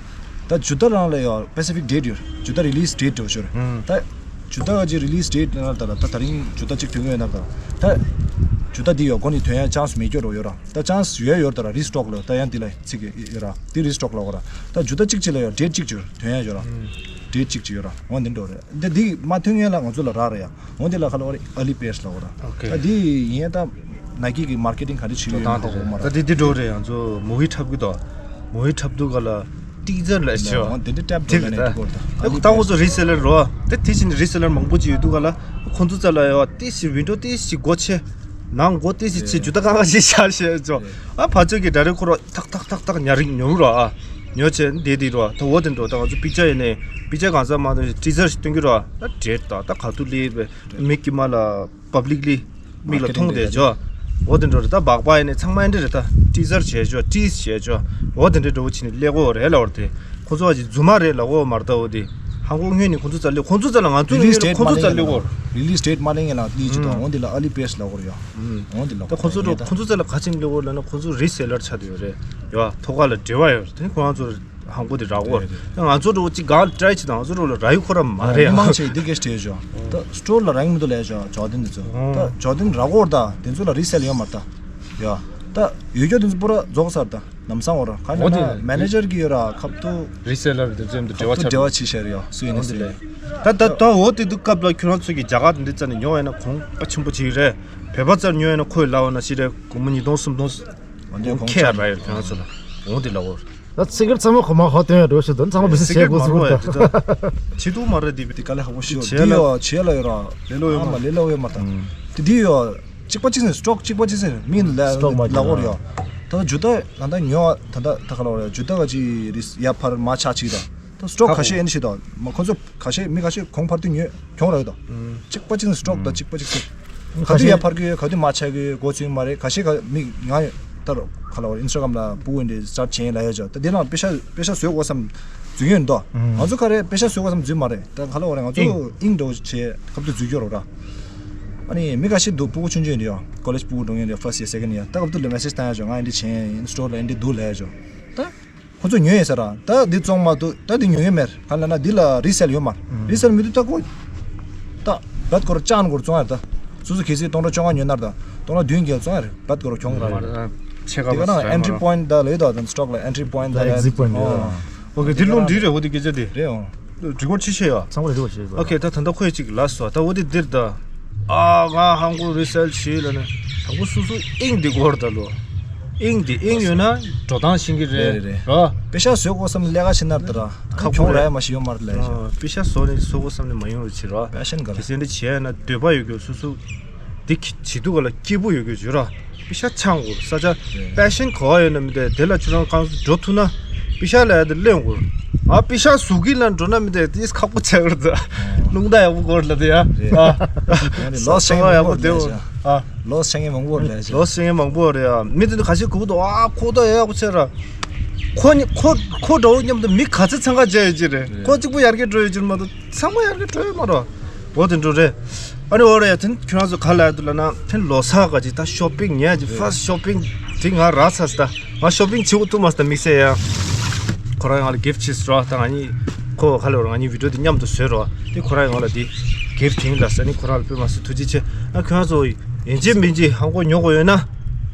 ད་ཇུ་ད་རང་ལ་ཡོད་སི་པེ་སི་ཕིག་ཌེ་ཊི་ཡོད། ཇུ་ད་རི་ལི་སི་ཌེ་ཊི་འགྲོ་ཤོར། ད་ཇུ་ད་ག་ཅི་རི་ལི་སི་ཌེ་ཊི་ན་ད་ད་ད་རིང་ཇུ་ད་གཅིག་ཐོན་ཡོད་ན་ད། ད་ཇུ་ད་འདི་ཡོད་གོ་ནི་ཐོན་ཡ་ཅན་སི་མེད་སྐྱོ་རོ་ཡོད་ར། ད་ཅན་སི་ཡོད་ཡོད་ད་ར། རི་སི་ཊོག་ལ་ད་ཡང་འདི་ལ་ཚིག་ཡོད་ར། འདི་རི་སི་ཊོག་ལ་འོ་ར། ད་ཇུ་ད་གཅིག་གཅིག་ལ་ཡོད་ཌེ་ཊི་གཅིག་གཅིག་ཐོན་ཡ་ཡོད་ར། ཌེ་ཊི་གཅིག་གཅིག་ཡོད་ར། འོ་འདི་འགྲོ་རེད། འདི་འདི་མ་ཐོན་ངེས་ལ་ང་ཚོ་ལ་རག་རེད་ཡ། འོ་འདི་ལ་ཁ་ལ་འོ་རེད། early birds ལ་འོ་ར། ཨོ་ཁེ། ད་འདི་ཡིན་ཡ་ད་ནའི་ཀི་གི་མར་ཀེ་ཊིང་ག་འདྲ་བྱེད་ཡོད་ཡིན་ཧ་གོ་མ་ར། ད་འདི་འདི་འགྲོ་རེད། ང་ཚོ་མུ་བི་འཁྲབ་གི་དོ། མུ་བི་འཁྲབ་དུས་ག་ལ་ཊི་ཛར་ལ་ཤོ། འོ་འདི་འདྲ་འཁྲབ་འགྲོ་ལ་ནས་འགྲོ་གོ་ར། ད་ད་ཁོ་ཚོ་རི་སེ་ལར་རོ། དེ་དེ་བཞིན་རི་སེ་ལར་མང་པོ་ཅིག་ཡོད་དུས་ག་ལ་ཁོ་ཚོ་རྩ་ལ་ཡོད་ཏི་སི་ཝིན་ཌོ་ཏི་སི་སྒོ་ཕྱེ། ནང་སྒོ་ཏི་སི་ཕྱེ་ཇུ་ད་གང་ག་ཞིག་ཤར་ཤེས་ཅོ། ཨ་ཕ་ཚོད་ཀྱི་ཌའི་རེག་ཁོ་ར་ཐག་ཐག་ཐག་ཐག་ཉ་རིགས་ཉོ་ར་ཨ། ཉོ་ཆེ་འདི་འདི་ར། ད་འོ་དེ་འགྲོ། ད་ང་ཚོ་པིག་ཅར་ཡིན་ནས་པིག་ཅར་གང་ས་མ་ཐོན་ཊི་ཛར་ཞིག་སྟོན་གྱི་ར། ད་བྲེད་ད་ད་ག་དུ་ལི་བས་མིག་གི་མ་ལ་པབ་ལིག་ལི་མིག་ལ་མཐོང་བསྡད་ཅོ། འོ་དེ་འགྲོ་ར། ད་སྦག་སྦག་ཡིན་ནས་ཚང་མ་འདི་རེད། ད་ཊི་ཛར་བྱས་ཅོ། ཊིས་བྱས་ཅོ། འོ་དེ་འདྲ་འགྲོ་བ་ཕྱིན་ནས་ལེགས་འོ་རེད་ལ་འོ་དེ། ཁོ་ཚོ་བ་ཅིག་རྫུན་མ་རེད་ལ་འོ་མ་རེད། ད་འོ་དེ་ཧང་གོ་སྔོན་ནས་ཁོ་ཚོ་རྩ་ལེ་ཁོ་ཚོ་རྩ་ལ་ང་ཚོ་རི་ལི་སི་ཌེ་ཊི་ཁོ་ཚོ་རྩ་ལེ་འོ། རི་ལི་སི་ཌེ་ཊི་མ་ལེན་ཡིན་ལ་ལི་ཅི་དང་འོ་འདི་ལ་ཨར་ལི་བྷེར་ཌི་ལ་འོ་ར་ཡ། འོ་འདི་ལ་ད་ཁོ་ཚོ་འགྲོ་ཁོ་ཚོ་རྩ་ལ་ག་ཅིག་ལེ་འོ་ལ་ན་ཁོ་ཚོ་རི་སེ་ལར་ཆགས་དུ་ཡོད་རེད་ཡ། ཐོག་ཁ་ལ་འབྲེལ་བ་ཡོད་རེད། དེ་ཁོ་རང་ཚོ་ཧང་གོ་དེ་རག་གོ། ད་ང་ཚོ་འགྲོ་ཅིག་གང་ཊ་རའི་ཅིག་དང་ང་ཚོ་འགྲོ་ལ་རག་ཡུ་ཁོ་ར་མ་རེད་ཡ། མི་མང་ཆེ་འདི་གེ་སྟེ་ཅོ། ད་སི་ཊོར་ལ་རག་མི་འདུག་ལས་ཅོ། ཇོར་ཌན་འདི་ཚོ་ད་ཇོར་ཌན་རག་གོ་ར། ད་དེ་ཚོ་ལ་རི་སེལ་ཡོད་མ་རེད་ད་ཡ། ད་ཡོད་རྒྱུ་དེ་ཚོ་པུ་ར་རྫོགས་ཚར། ད་ལམ་སང་འོ་ར་ག་འོ་ནི་དེ་ན་མེ་ནེ་ཇར་གི་ཡོད་ར་ཁབ་ཏུ་རི་སེ་ལར་དེ་ཚོ་འདི་འབྲེལ་བ་ཁབ་ཏུ་འབྲེལ་བ་ཆགས་ཆེ་ཤར་ཡོད་སུ་ཡིན་ནི་སེ། ད་ད་ད་འོ་དེ་དུས་སྐབས་ལ་ཁྱོད་རང་ཚོ་གི་རྒྱ་གར་དེ་འདི་རྩ་ནས་ཉོ་ཡ་ན་གོང་པ་ཆེན་པོ་ཅིག་རེད། བོད་པ་རྩར་ཉོ་ཡ་ན་ཁོས་ལབ་པ་ན་ཤི་རེད། སྒོར་མོ་ཉིས་སྟོང་སུམ་སྟོང་འོ་དེ་གོང་ཁེ་ཡ་ར་ཡོད་ཁྱོད་རང་ཚོ་ལ་འོ་དེ་ལ་འོ། ད་ཚིག་གི་ཚང་མ་གོ་མ་ཧོ་དོན་ཡོད་འགྲོ་ཞུ་དོན་ཚང་མ་བི་སི་ཚིག་གི་བྱེད་དགོས་མ་ཚུགས་རོ་ཡ་ད། དེ་ད་ཆེ་དུ་མ་རེད་དེ་བི་དེ་ག་ལེ་ཧ་གོ་ཤི་ཡོད་བྱེད་དེ་ལ་ཡོད་བྱེད་ལ་ཡོད་ར་ལེ་ལོ་ཡོད་ཨ་མ་མ་ལེ་ལོ་ཡོད་མ་ད་དེ་དེ་ཡོད། གཅིག་པ་གཅིག་ཟེར་སི་ཊོག་གཅིག་པ་གཅིག་ཟེར་མི་ལ་སི་ཊོག་མ་ལ་གོ་རེད་ཡ། ད་ཇུ་ཏ་ད་ད་ཉོ་ད་ད་ད་ག་ལ་བ་རེད་ཇུ་ཏ་ག་ཅི་རིས་ཡ་ཕར་མ་ཆ་ཅིག་ད་ད་སི་ཊོག་ཁ་ཤས་ཨེ་འདྲ་ཞིག་ད་མ་ཁོ་ཚོ་ཁ་ཤས་མི་ཁ་ཤས་གོང་ཕར་དུ་ཉོས་གྱོང་རག་ཡོད་ད། གཅིག་པ་གཅིག་ཟེར་སི་ཊོག་ད་གཅིག་པ་གཅིག་ཟེར། ཁ་ཁ་ཤས་ཡ་ཕར་གི་ག་དུས་མ་ཆ་གི་གོ་ཚུལ་མ་རེད། ཁ་ཤས་ག་མི་ང་ད་ག་ལ་བ་རེད་ཨིན་སི་ཊ་གྷ་རམ་ལ་སྤུ་གུ་འདི་སི་ཊར་ཊ་བྱས་ལ་ཡོད་ཅོ་ད་དེ་ནང་པེ་ཤ་པེ་ཤ་བཟོས་དགོས་བསམ་འཛུལ་ཡོད་འདུག་ང་ཚོ་ག་རེ་པེ་ཤ་བཟོས་དགོས་བསམ་འཛུལ་མ་རེད། ད་ག་ལ་བ་རེད་ང་ཚོ་ཨིང་འགྲོ་བྱས་ཁབ་ཏུ་འཛུལ་རྒྱུ་རོ་ར། ཨ་ནི་མི་ཁ་ཤས་འདུག་སྤུ་གུ་ཆུང་ཆུང་ཡིན་ཡོད་ཀོ་ལེཇ་སྤུ་གུ་འགྲོ་མཁན་ཡོད་ཕར་སི་ཡར་སེ་ཀེན་ཡར་ད་སྐབས་དུ་ལ་མེ་སེཇ་བཏང་ཡ་ཅོ་ང་ཨེ་འདི་བྱས་ཡིན་སི་ཊོར་ལ་ཨེ་འདི་འདུག་ལ་ཡ་ཅོ་ད། ཁོ་ཚོ་ཉོས་ཡིན་ས་ར་ད་འདི་བཙོང་མ་འདུག་ད་འདི་ཉོ་ཡོད་མེད་ག་ལ་ན་འདི་ལ་རི་སེལ་ཡོད་མ་རེད། རི་སེལ་མི་འདུག་ད་ཁོ་ད་བད་སྐོར་ཅང་སྐོར་བཙོང་ཡ་རེད། ད་སོ་སོ་གལ་སྲིད་སྟོང་ཕྲག་བཅོ་ལྔ་ཉོས་ན་ར་ད་སྟོང་ཕྲག་བདུན་བརྒྱད་བཙོང་ཡ་རེད། བད་སྐོར་གྱོང་ར་རེད། ཆེ་ཁ་དེ་ག་ན་ཨེན་ཊི་རི་པོ་ཡིན་ཊི་ད་ལོས་ད་ད་སི་ཊོག་ལ་ཨེན་ཊི་རི་པོ་ཡིན་ཊི་ད་ད་ལ་ཨེག་ཟིཊ་པོ་ཡིན་ཊི་ཨོ། ཨོ་ཀེ་འདི་ལུང་འདི་རེད། འོ་དེ་སྐད་ཆ་དེ་རེད་ཨོ། རི་ཀོཌ་ཅིག་བྱས་ཡོད། ཚང་མ་རི་ཀོཌ་བྱས་ཡོད། ཨོ་ཀེ་ད་ད་ལྟ་ཁོས་ཅིག་ལབ་སོང་། ད་འོ་དེ་འདིར་ད་ཨ་ང་ཧང་གོ་རི་སེལ་བྱས་ལ་ནི་དང་པོ་སོ་སོ་ཨིང་འདི་གོ་ར་ད་ལོ། ཨིང་འདི་ཨིང་ཡོད་ན་འགྲོ་སྟངས་ཤེས་ཀྱི་རེད། རེད་རེད་རེད། ར། པེ་ཤ་བཟོ་དགོས་བསམ་ལས་ཀ་བྱེད་ན་ད་ར་ཁ་ཁོང་ར་ཡ་མ་ཤི་ཡོད་མ་རེད་ལས་ཤ། པེ་ཤ་བཟོ་ནི་བཟོ་དགོས་བསམ་ནི་མ་ཡོང་རུ་ཕྱིར་ར། པེ་ཤན་ག་ར་གལ་སྲིད་འདི་བྱས་ན་འདོད་པ་ཡོད་རྒྱུ་སོ་སོ་འདི་བྱེད་དུས་ག་ལ་སྐྱིད་པོ་ཡོད་རྒྱུ་བྱོས་ར། པེ་ཤ་ཆང་གོ་ས་ཆ་པེ་ཤན་གོ་བ་ཡོད་ན་མི་དེ་དེ་ལ་ཁྱོད་རང་གང་འགྲོ་ཐུབ་ན་པེ་ཤ་ལ་ཡ་དེ་ལེན་གོ། ང་པེ་ཤ་ཟུག་གི་ལ་འགྲོ་ན་མི་དེ་དེ་ཁག་པོ་ཆགས་ར་ད། རླུང་རྟ་ཡག་པོ་གོ་ར་ལ་དེ་ཡ། ལོ་ཆེ་ཡག་པོ་དེ་འོ། ལོས་བྱེད་མཁན་མང་པོ་རེད། ལོས་བྱེད་མཁན་མང་པོ་རེད་ཡ། མི་དེ་ཚོ་ཁ་ཤས་གོ་འདུག་ཨ་ཁོ་ད་ཡག་པོ་བྱས་ར། ཁོ་ནི་ཁོ་ཁོ་འདྲ་བོ་མཉམ་དུ་མི་ག་ཚོད་འཚང་ཁ་རྒྱག་ཡོད་ཀྱི་རེད། ཁོ་གཅིག་པུ་ཡར་རྒྱས་འགྲོ་ཡོད་ཀྱི་མ་གཏོགས་ཚང་མ་ཡར་རྒྱས་འགྲོ་ཡོད་མ་རེད། འོ་དེ་འདྲ་རེད། ཨ་ནི་འོ་རེད་ཡ། དེ་ཁྱོད་རང་ཚོ་ག་ལ་ཡ་འདུག་ལབ་ན་དེ་ལོ་གསར་ག་ཅིག་ད་ཤོ་པིང་ཉལ་གྱི་ཕར་སི་ཊི་ཤོ་པིང་དེ་ང་རག་ཚར་སི་ད། ང་ཤོ་པིང་བྱེད་དགོས་ཐུག་མ་སི་ད་དམིགས་བསལ་ཡ། ཁོ་རང་ང་ལ་གིཕ་ཊི་བྱས་སི་རོགས་ད་ང་གཉིས་ཁོ་ག་ལ་རོགས་ང་གཉིས་བི་ཌི་ཡོ་དེ་མཉམ་དུ་བཟོས་རོགས་དེ་ཁོ་རང་ང་ལ་དེ་གིཕ་ཊི་ཡིན་ལ་ས་ནི་ཁོ་རང་ལ་དཔེ་མ་སྲིད་ཐུགས་རྗེ་ཆེ། ཨ་ཁྱོད་རང་ཚོ་ཡིན་གཅིག་མིན་གཅིག་ཧང་གོ་ཉོ་དགོས་ཡོད་ན།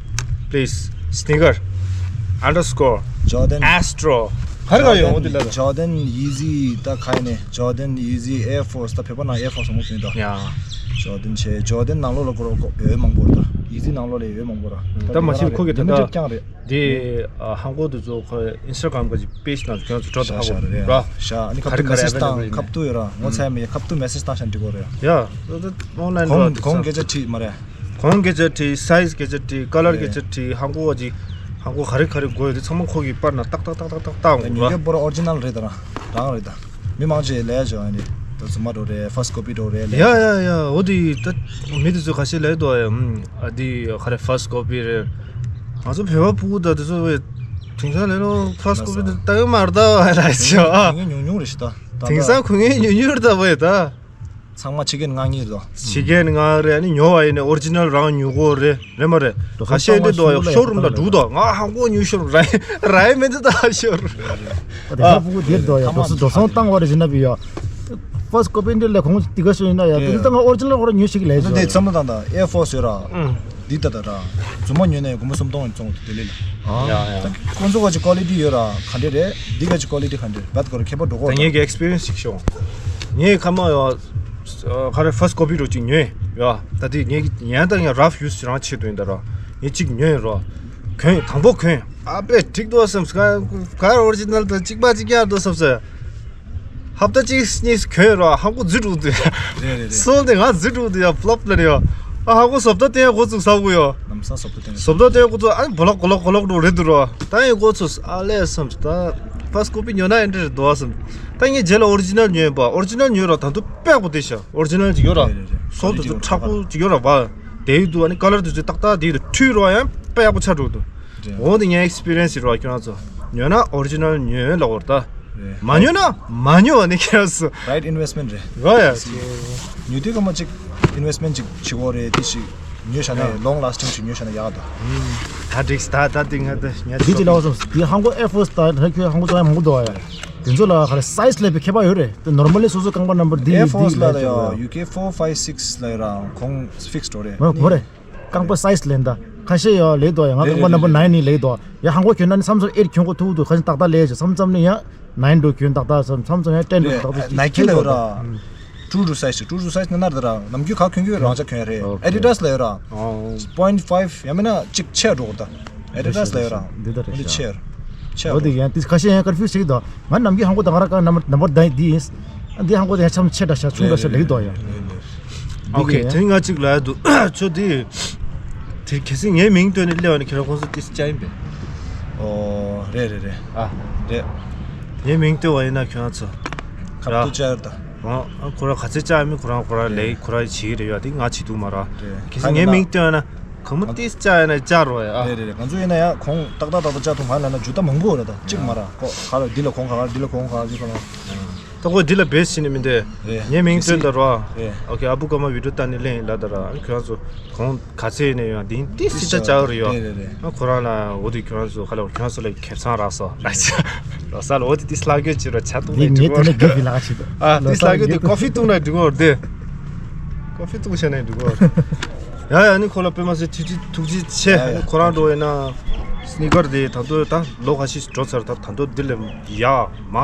Please, sneaker underscore Jordan Astro. ག་རེ་ག་རེ་ཡོད་འོ་དེ་ལ། Jordan Yeezy ད་ག་ནས་Jordan Yeezy Air Force ད་བོད་པ་ནང་Air Force མོ་ཟིན་ད། ཡ། Jordan་ཆེ་Jordan་ནང་ལོགས་ལ་གོ་རོ་ཡོད་མང་པོ་ད། Yeezy་ནང་ལོགས་ལ་ཡོད་མང་པོ་ར། ད་མ་ཤེས་ཁོ་གི་ད་ད་རྐྱང་རེད། དེ་ཧང་གོ་དེ་ཚོ་ཁོ་Instagram་ག་ཅིག་པེ་ཇི་ནང་ཁྱོད་ཚོ་འགྲོ་ད་ཧ་གོ་ར། ཤ་ཨ་ནི་ཁབ་ཏུ་མེ་སེ་ཇི་བཏང་ཁབ་ཏུ་ཡོད་ར་ངོ་ཚ་མེད་ཁབ་ཏུ་མེ་སེ་ཇི་བཏང་ཤ་འགྲིག་གོ་རེད། ཡ། ད་ད་ཨོན་ལ་ཡིན་གོང་གོང་སྐད་ཆ་དྲིས་མ་རེད། གོང་སྐད་ཆ་དྲིས། སའི་ཛི་སྐད་ཆ་དྲིས། ཀ་ལར་སྐད་ཆ་དྲིས། ཧང་གོ་བ་ཅིག་ཧང་གོ་ག་རེ་ག་རེ་དགོས་ཡོད་དེ་ཚང་མ་ཁོ་གིས་པར་ན་ཏག་ཏག་ཏག་ཏག་ཏག་བཏང་འོང་ར། ཉིན་རྒྱབ་པོ་ར་ཨོ་རི་ཇི་ནལ་རེད་ད་ར་རང་རེད་ད། མི་མང་ཆེ་ལས་བྱོས་ཨ་ནི་ད་རྫུན་མ་འགྲོ་རེད། ཕར་སི་ཊི་ཀོ་པི་འགྲོ་རེད་ལས། ཡ་ཡ་ཡ་འོ་དེ་ད་མི་དེ་ཚོ་ཁ་ཤས་ལས་འདུག་ཡ། ཨ་དེ་ག་རེ་ཕར་སི་ཊི་ཀོ་པི་རེད། ང་ཚོ་བོད་པ་ཕྲུ་གུ་ད་དེ་ཚོ་བས་དེང་སང་ལས་ནོ་ཕར་སི་ཊི་ཀོ་པི་དེ་ལྟ་གི་མ་རེད་ད་བ་ལ་ཆོ་ཨ། ཉུང་ཉུང་རེད་ཤི་ད་ད་དེང་སང་གོ་མཁན་ཉུང་ཉུང་རེད་ད་བས་ད། ཚང་མ་ཕྱི་རྒྱལ་ངང་ཉིད་དོ། ཕྱི་རྒྱལ་ངང་རེད། ཨ་ནི་ཉོ་བ་ཡིན་ནས་ཨོ་རི་ཇི་ནལ་རང་ཉོ་གོ་རེད་རེད་མ་རེད། ཁ་ཤས་འདི་དོ་ཡ་ཤོ་རུམ་ལ་འགྲོ་དོ། ང་ཧང་གོ་ཉོ་ཤོ་རུམ་ར་ར་མེད་འདི་ད་ཤོ་རུམ། ཨ་དེ་ཁ་ཕུ་གུ་དེར་དོ་ཡ་འགྲོ་སོ་འགྲོ་སོང་བཏང་བ་རེད་ཟེར་ན་བི་ཡ། ཕར་སི་ཊི་ཀོ་པི་འདི་ལས་ཁོང་དེ་ག་ཤོ་ཡིན་ན་ཡ་དེ་ད་ང་ཨོ་རི་ཇི་ནལ་ཁོ་ར་ཉོ་ཤིག་ལས་ཤོ། དེ་བསམ་བློ་བཏང་ད་ཨེར་ཕོར་སི་ཡོད་ར། འདི་ད་ད་ར། རྫུན་མ་ཉོས་ནས་སྒོར་མོ་སུམ་སྟོང་ཡིན་བཙོང་དུ་དེ་ལས་ལ། ཡ་ཡ། ད་ཁོང་ཚོ་ག་ཅིག་ཀོ་ལི་ཊི་ཡོད་ར་ག་འདྲས་རེད། འདི་ག་ཅིག་ཀོ་ལི་ཊི་ག་འདྲས་རེད། བད་གོ་ར་ཁྱད་པར་འགྲོ་གོ། ད་ངེད་ཀྱི་ཨེག་སི་པི་རི་ཡན་སི་ཞིག་ཤོང་། ངས་ཁ་མ་ཡོད། ག་རེ་ཕར་སི་ཊི་ཀོ་པི་རོ་ཅིག་ཉོས་ཡོད། ད་དེ་ངེད་ཀྱི་ཡན་ད་ངས་རཕ་ཡུ་སི་རང་ཆེད་དུ་ཡིན་ད་ར། ངས་ཅིག་ཉོས་རོ། གོན་དང་པོ་གོན། ཨ་པེ་འགྲིག་འདུག་བསམ། ག་ག་ཨོ་རི་ཇི་ནལ་དང་གཅིག་པ་གཅིག་རྐྱང་འདུག་བསམ་ཟེར། ཧབ་ཏ་གཅིག་གཉིས་གོན་རོགས་ཧ་གོ་རྫི་འགྲོ་འདུག་རེད་རེད་རེད། སོང་དེ་ང་རྫི་འགྲོ་འདུག་ཡ། ཕློབ་ལ་རེད་ཡ། ཨ་ཧ་གོ་བཟོ་ལྟ་བསྟན་འགོ་ཚུགས་ས་གོ་ཡ། ལམ་སང་བཟོ་ལྟ་བསྟན། བཟོ་ལྟ་བསྟན་འགོ་ཚུགས། ཨ་ནི་བོ་ལོག་གོ་ལོག་གོ་ལོག་འགྲོ་རེད་འདུག་རོ། ད་ཡིན་འགོ་ཚུགས་ཨ་ལས་བསམ་ད། ཕར་སི་ཊི་ཀོ་པི་ཉོ་ན་ཨེ་འདྲ་རེད་འདུག་བསམ། ད་ངས་རྗེས་ལ་ཨོ་རི་ཇི་ནལ་ཉོས་པ། ཨོ་རི་ཇི་ནལ་ཉོས་རོགས་ད་དུང་དཔེ་ཡག་པོ་དེ་ཤ། ཨོ་རི་ཇི་ནལ་ཅིག་ཡོད་ར། རེད་རེད་རེད། སོལ་དེ་ཚོ་མཁྲེགས་པོ་ཅིག་ཡོད་ར་བ། དེ་ཡིན་འདུག་ཨ་ནི་ཀ་ལར་དེ་ཚོ་ཏག་ཏག་དེ་ཡིན་འདུག་འཁྲུད་རོགས་ཡང་དཔེ་ཡག་པོ་ཆགས་འགྲོ་འདུག་འོ་དེ་ངའི་ཨེག་སི་པི་རི་ཡན་སི་རེད་བ། ཁྱོད་རང་ཚོ་ཉོས་ན་ཨོ་རི་ཇི་ནལ་ཉོས་ལ་འོར་ད། རེད། མ་ཉོས་ན་མ་ཉོས་ནི་ཁྱེད་རང་ཚོ། རའིཊ་ཨིན་ཝེ་སི་མེན་ཊ་རེད། རོ་ཡ། ཉོས་དུས་སྐར་མ་གཅིག་ཨིན་ཝེ་སི་མེན་ཊ་གཅིག་བྱེད་དགོས་རེད། དེ་ཞིག་ཉོས་བཞག་ན་ཡ་ལོང་ལ་སི་ཊིང་ཞིག་ཉོས་བཞག་ན་ཡག་འདུག་ད་འགྲིག་ད་ད་དེ་ང་ད་ཉ་དེ་ཅི་ལ་བ་སོང་དེ་ཧང་གོ་ཨེར་ཕོར་སི་ད་ད་ཁྱོད་ཧང་གོ་ཙང་ཡ་མང་པོ་འདུག་ཨ་ཡ། དེ་ཚོ་ལ་ག་རེ་སའི་ཛི་ལ་བའི་ཁྱད་པར་ཡོད་རེད། དེ་ནོར་མལ་ལི་སོ་སོ་རྐང་པ་ནམ་བར་འདི་ཨེར་ཕོར་སི་ལ་ཡ་ཡུ་ཀེ་ཕོར་ཕའིབ་སིག་ལ་ཡ་ར་གོང་ཕིག་སི་འགྲོ་རེད། མ་གོ་རེད། རྐང་པ་སའི་ཛི་ལེན་ད། ཁ་ཤས་ཡོད་ལེགས་འདུག་ཡ། ང་རེད་རྐང་པ་རེད་ནམ་བར་རེད་ནའིན་ནི་ལེགས་འདུག་ཡ། ཧང་གོ་གྱོན་ན་ནི་མཚམས་མཚམས་ཨེཊ་གྱོན་དགོས་ཐུག་འདུག་ཁ་ཤས་ཏག་ཏག་ལེགས་ཅིག་མཚམས་མཚམས་ནི་ཡང་ནའིན་འགྲོ་གྱོན་ཏག་ཏག་མཚམས་མཚམས་ཡང་ཊེན་འགྲོ་ཏག་ཏག་ཅིག་ནའི་ཀི་ལ་ཡོད་ར། ཊུ་ཊུ་སའི་ཛི་ནི་ན་རེད་ར། ནམ་རྒྱུན་ག་གྱོན་གྱོན་རང་ཅག་གྱོན་རེད། ཨོ་ཁེ། ཨེ་ཌི་ཌ་སི་ལ་ཡོད་ར། ཨོ། པོའིན་ཕའིབ་ཡང་མིན་ན་གཅིག་ཆེ་འགྲོ་གི་རེད། ཨེ་ཌི་ཌ་སི་ལ་ཡོད་ར། འདི་ད་རེད་འདི་ཤག་ཆེ་ཆེ་འོ་འགྲོ་དེ་ཡང་དེ་ཁ་ཤས་ཡང་ཀོན་ཕིའུ་ཛི་བྱེད་ཀྱི་འདུག་ང་ནམ་རྒྱུན་ཧང་གོ་དང་ང་རང་ཀ་ནམ་བར་ནམ་བར་ད་འདི་ཡིན། འདི་ཧང་གོ་དང་ཡང་ཆམ་ཆེ་འདྲ་ཤག་ཆུང་འདྲ་ཤག་ལེགས་འདུག་ཡ། ཨོ་ཁེ། དེ་ང་གཅིག་ལ་ཡ་འདུག་ཁྱོད་འདི། དེ་གལ་སྲིད་ངའི་མིང་བཏོན་ནས་སླེབས་པ་ན་ཁྱེད་རང་ཁོང་ཚོ་ཏིས་ཅག་ཡིན་པས། ཨོ་རེད་རེད་རེད། ཨ། རེད། ངའི་མིང་བཏོན་པ་ཡིན་ན་ཁྱོད་རང་ཚོ། ཁབ་ཏུ་ཅར་ད། ཨོ་ཨ་ཁོ་རང་ག་ཚོད་ཅག་ཡིན་མིན་ཁོ་རང་ཁོ་རང་ལས་ཁོ་རང་བྱེད་ཀྱི་རེད་ཡ། དེ་ང་བྱེད་ཐུབ་མ་རེད། རེད། གལ་སྲིད་ངའི་མིང་བཏོན་ན་གང་མོ་ཏིས་ཅག་ཡིན་ན་ཅག་རོ་ཡ། ཨ། རེད་རེད་རེད། ང་ཚོ་ཡིན་ན་ཡ་ཁོང་ཏག་ཏག་ཏག་ཏག་ཅག་ཐུབ་མ་ལ་ན་ཇུ་ཏ་མང་པོ་རེད། ད་གཅིག་མ་ར་ཁོ་ག་ལ་འདི་ལ་ཁོང་ག་ག་འདི་ལ་ཁོང་ག་ག་འདི་ཁོང་ག་ག་ད་ཁོ་འདི་ལ་བེས་ཤི་ནི་མི་འདུག་རེད། ངའི་མིང་བཏོན་ད་རོ། རེད། ཨོ་ཁེ། ཨ་བུ་ཀ་མ་བི་ཌིའོ་ལྟ་ནི་གླེང་ལ་ད་ར་ཁྱོད་རང་ཚོ་གོང་ག་ཚད་ནས་ཡོང་དེ་ཏིས་སི་ད་ཅག་རེད་ཡོ། རེད་རེད་རེད། ཨ་ཁོ་རང་ལ་འོ་དེ་ཁྱོད་རང་ཚོ་ཁ་ལ་ཁྱོད་རང་ཚོ་ལ་ཁེ་བཟང་རག་སོ་ལ་ཆ་ལོ་ས་ལ་འོ་དེ་ཏིས་ལྷག་གྱོད་ཅི་རོ་ཆ་ཏུ་ལ་འདི་ངའི་འདི་ཐོག་ནས་གི་ཕི་ལ་ཆི་ད་ཨ་ཏིས་ལྷག་གྱོད་དེ་ཀོ་ཕི་བཏུང་ན་འགྲིག་གོ་རེད། ཀོ་ཕི་བཏུང་བྱས་ན་འགྲིག་གོ་རེད། ཡ་ཡ་ནི་ཁོ་ལ་དཔེ་མ་སྲིད་ཐུགས་རྗེ་ཐུགས་རྗེ་ཆེ། ཡ་ཡ་ནི་ཁོ་རང་འགྲོ་ཡིན་ན་སི་ནི་ཀར་དེ་ད་དུང་ད་ལོ་ཁ་ཤས་འགྲོ་ཚར། ད་ད་དུང་འདི་ལས་ཡ་མ་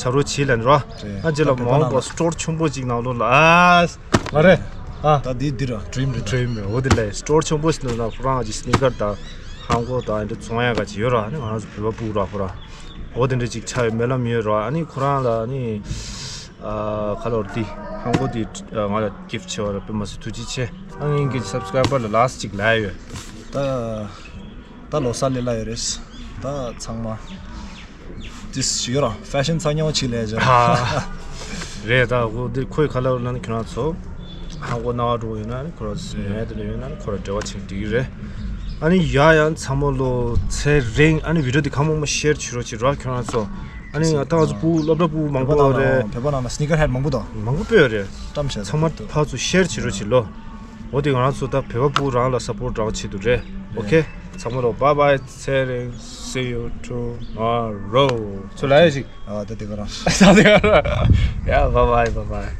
ཆ་རོ་བྱེད་ལ་ནི་རོ། རེད། ཨ་ཅེ་ལ་ད་མ་འོངས་པ་སི་ཊོར་ཆུང་པོ་ཅིག་ནང་ལོགས་ལ་ཨ། ང་རེད། ཨ། ད་འདི་འདི་ར་ཌི་རིམ་རེད། ཌི་རིམ་རེད། འོ་དེ་ལས་སི་ཊོར་ཆུང་པོ་ཞིག་ནང་ལ་ཁོ་རང་གི་སི་ནི་ཀར་དང་ཧང་གོ་དང་འདི་ཚོང་ཡག་ག་ཅིག་ཡོད་ར། ཨ་ནི་ང་རང་ཚོ་བོད་པ་ཕྲུ་གུ་ར་ཁོ་ར་འོ་དེ་འདྲ་ཅིག་ཆགས་ཡོད་སྨོན་ལམ་ཡོད་ར། ཨ་ནི་ཁོ་རང་ལ་ཨ་ནི་ཨ་ཁ་ལོར་འདི་ཧང་གོ་འདི་ང་ལ་གིཕ་ཊི་བྱས་པ་ར་དཔེ་མ་སྲིད་ཐུགས་རྗེ་ཆེ། ཨ་ནི་ངའི་སབ་སི་ཀ་རའི་བར་ལ་ལ་སི་ཊི་ཅིག་ལ་ཡོད། ད་ད་ལོ་གསར་ལས་སླ་ཡོད་རེད། ད་ཚང་མ། ཏིས་ཡོད་ར་ཧྥེ་ཤན་ཚ་ཉོ་ཆི་ལས་ཇ། ཨ། རེད། ད་འོ་འདི་ཁོའི་ཁ་ལ་ལ་ནི་ཁྱོད་རང་ཚོ་ཧང་གོ་ན་འགྲོ་ཡོད་ན་ནི་ཁོ་ར་ཟིན་ཡོད་དེ་ལ་ཡོད་ན་ནི་ཁོ་ར་འབྲེལ་བ་ཆིང་འགྲིག་རེད། ཨ་ནི་ཡ་ཡང་ཚང་མ་ལོ་ཚེ་རིང་ཨ་ནི་བི་ཌིའོ་འདི་གང་མང་མང་ཤེར་བྱེད་རོགས་བྱེད་ར་ཁྱོད་རང་ཚོ། ཨ་ནི་ང་ད་ང་ཚོ་བུ་སློབ་གྲྭ་བུ་མང་པོ་རེད། བོད་པ་ནང་ལ་སི་ནི་ཀར་ཧེཌ་མང་པོ་དང་། མང་པོ་སྤོས་རེད། བཀྲམ་བྱས་ཚང་མ་ཕར་ཚུར་ཤེར་བྱེད་རོགས་བྱེད་ལོ། འོ་དེ་ང་རང་ཚོ་ད་བོད་པ་བུ་རང་ལ་སབ་པོར་རང་བྱེད་དུ་རེད། ཨོ་ཁེ། ཚང་མ་ལོ་bye bye ཚེ་རིང་། See you tomorrow. ཚུར་ལ་ཡ་ཞིག་ཨ་ད་དེ་ག་རང་། ས་དེ་ག་རང་། Yeah, bye bye, bye bye.